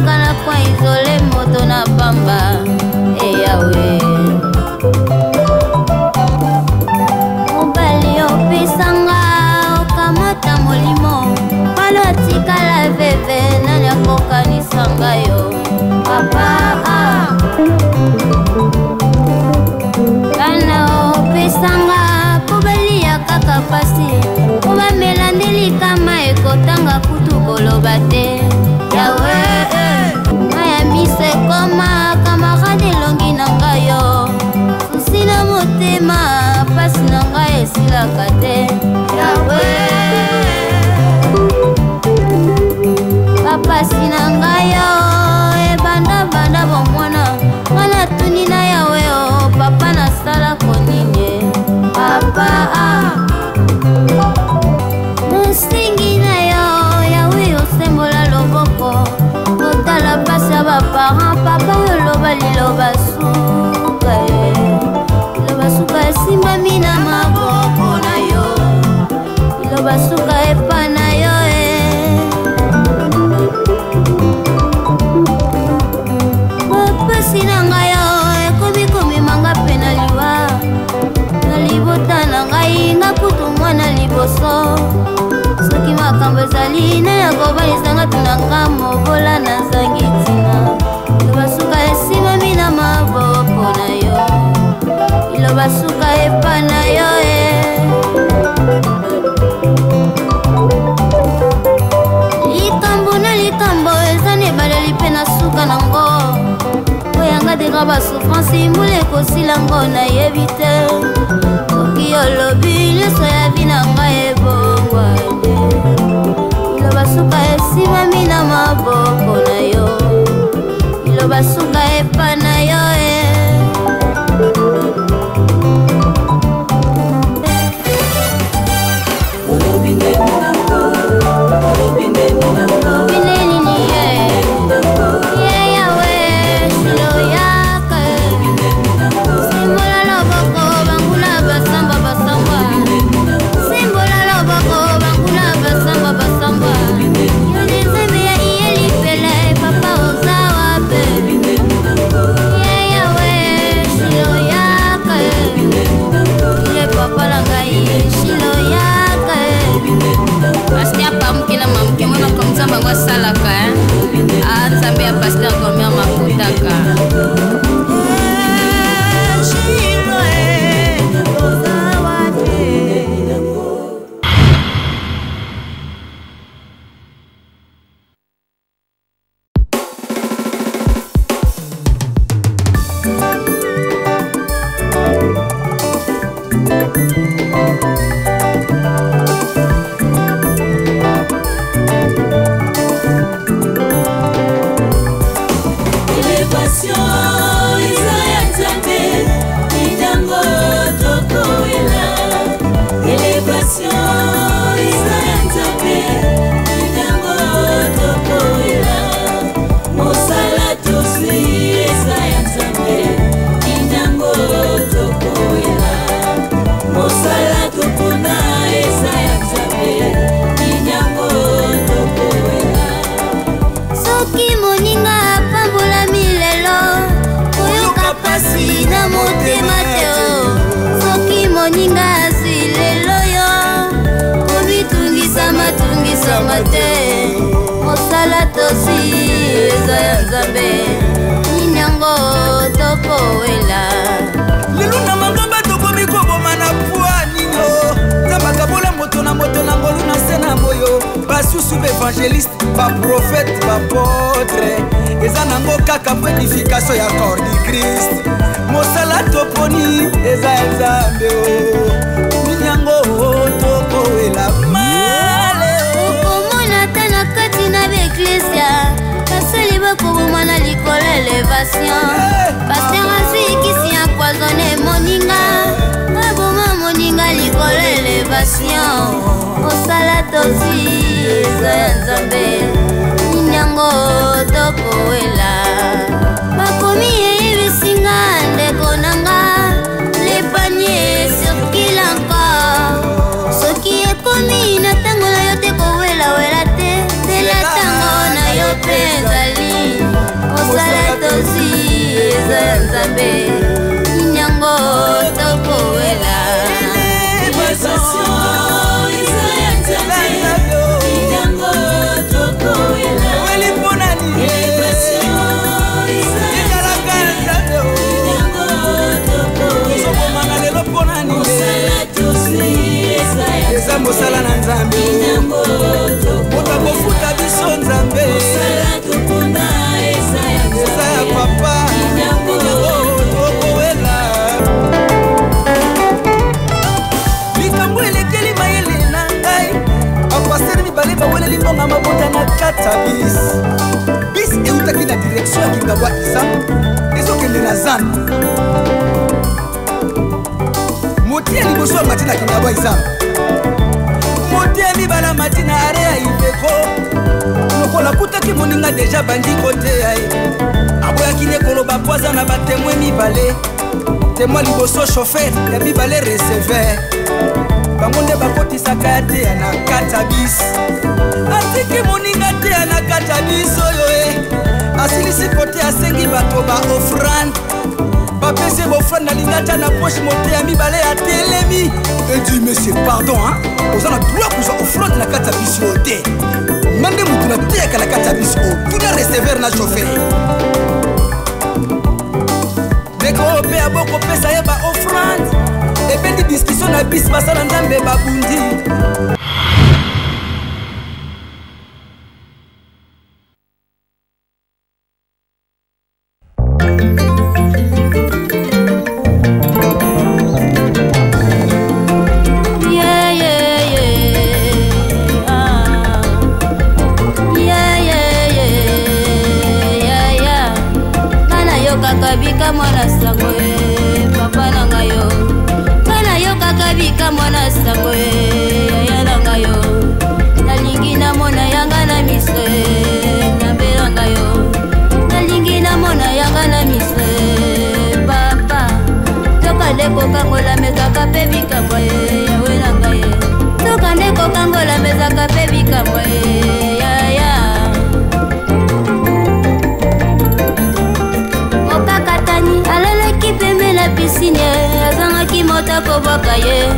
kaka na coin isole moto na pamba eyawe mobali opesanga okamata molimo palo atikala veve nani akokanisa ngai yo papa ah. Bana opesanga mpo balia kaka pasi mpo bamela nde likama ekotanga kutu koloba te yawe mai ya miso ekoma kamarade elongi na ngai yo susi na motema pasi na ngai esilaka te yawe bapasi na ngai yo ebandabanda bomwana nga natuni na yawe o oh, papa nasalako nini papa ah. Mosengi na yo yawe osembola loboko kotala mpasi ya baparent papa oloba liloba suka ye liloba suka esimbami na maboko na yo liloba suka epa na yo e bapasi na ngai yo ekomi komema nga mpe na liwa na libota na ngai nga kutu mwana liboso soki makambo ezali nani akobalisa nga tuna nga mobola nazangi ntina liloba suka esimami na maboko na yo liloba suka epa na yo e likambo na likambo eza na ebaleli mpe na suka nango oyanga degra basouffrance mbula ekosila ngo nayebi te soki olobi nyonso ya vi na ngai ebongwane liloba suka esimami na maboko na yo liloba suka epa na yo e Pasteur Pamuke na Mamuke mwe makambo nzambe yango asalaka ah nzambe ya pasteur Gomer makotaka. Soki moninga apambolami lelo koyoka pasi na motema te o soki moninga azwi lelo yo komitungisama tungisama te mosala tozwi eza ya nzambe nini yango tokowela lelo na mangomba tokomi koboma na pwa nino nzambe akabola moto na moto na ngolu na nse na moyo basusu baevangeliste baprofete bapotre eza nango kaka po edification ya corps du christ mosala toponi eza ya nzambe o nini yango tokowela male okomona ata na kati na baeklesia basali bakoboma na likolo elevation paster azwi kisi ya poisonne moninga aboma moninga likolo elevation mosala tozwi eza ya nzambe nini yango tokowela bakomi eyebisinga ndeko na nga le panier circule encore soki ekomi na ntango na yo te kowelawela te zela ntango na yo mpe ezali. Nzambe, nini yango tokowela? Eza mosala na Nzambe, moto akofuta biso Nzambe, eza ya papa tokowela. Likambo elekeli mayele na ngai, bapastere mibale baweleli mbongo mabota na kati ya bis. Bis eutaki na direction ya Kingabwa Isa ezokende na zando. Moti ya liboso ya mati na Kingabwa Isa, moti ya mibala mati na are ya Iveko. Lokola akutaki moninga deja bandi koteya ye, aboyaki nde koloba po aza na batemwe mibale. Temwa liboso chauffeur, ya mibale receveur. Bango nde bakotisaka ya teya na kati ya bis. Atiki moninga teya na kati ya bis oyo e asilisi kote, asengi bato ba offrande, bapesi bofrande na lingata na poche. Mote ya mibale atelemi edi: "Monsieur, pardon hein, oza na droit kozwa offrande na kati ya bisi oyo te. Nga nde motu nateyaka na kati ya bisi oyo, tuna receveur na chauffeur." Ndeko oyo mpe abokopesa ye ba offrande. Ebendi discussion na bisi, basala Nzambe babundi. Yeah, yeah, yeah. Ah. Yeah, yeah, yeah, yeah, yeah. Nga nayokaka bikamwa na sango e papa na ngai yo. Nga nayokaka bikamwa na sango e yaya na ngai yo. Nalingi namona yanga na miso e Nzambe na ngai yo. Nalingi namona yanga na miso e papa. Toka nde kokangola mezaka mpe bikamwa e yawe na ngai ye. Toka nde kokangola mezaka mpe bikamwa e yaya. Mokakatani alalaki pembe na piscine, azangaki moto akobwaka ye.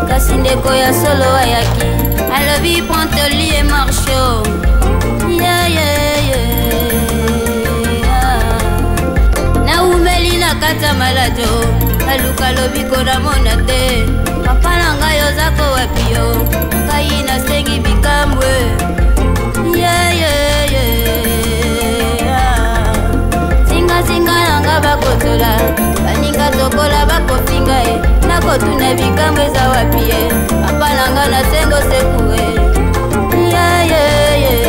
Kasi ndeko ya solo ayaki, alobi: "Prends ton lit et marche." Yeah, yeah, yeah. Naumeli na kati ya maladi, naluka lobiko namona te. Papa na ngai, ozako wapi yo? Ngai nasengi bikamwe. Yeah, yeah, yeah. Zingazinga na nga bakotola, baninga tokola bakofinga ye. Nakotuna bikambo eza wapi ye? Papa na nga, nasengo sekue. Yeah, yeah, yeah.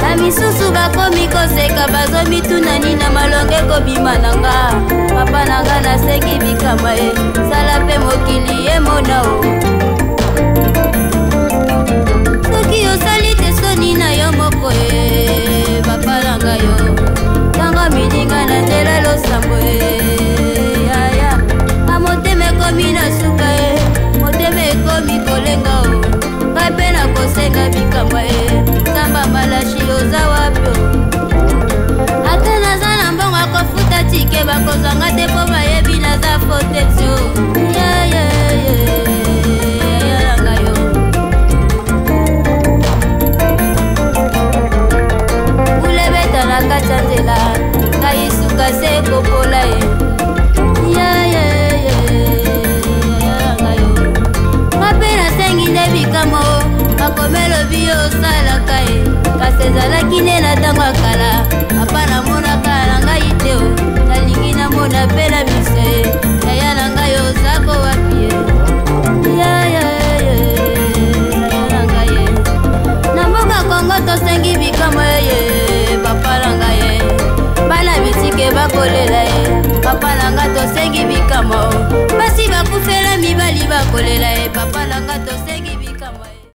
Bamisusu bakomi koseka, bazomituna nini malonge ekobima na nga. Papa na nga, nasengi bikamwa ye, sala mpe mokili ye mona o. Soki osali te, soni na yo moko e papa na ngai yo. Ntango mininga na nzela losambo e yaya, a motema ekomi na suka e, motema ekomi kolenga o. Ngai mpe nakosenga bikamwa e Nzamba malashi, oza wapi o? Ata naza na mbongo akofuta ticket, bakozwanga te mpo bayebi naza faute tio. Yaya ngai yo, kulebeta na kati ya nzela, ngai suka se kopola ye. Ngai yo nga mpe nasengi nde bikamwa o. Bakomelobi yo osalaka ye, kasi ezalaki nde na ntango ya kala. Papa, namonaka na ngai te o, nalingi namona mpe na miso ye. Yaya na ngai, ozako wapi ye? Yaya na ngai ye, na mboka Kongo tosengi bikamwa ye papa na ngai ye. Bana bitike bakolela ye papa na nga, tosengi bikamwa o. Basi bakufela mibali bakolela ye papa na nga, tosengi.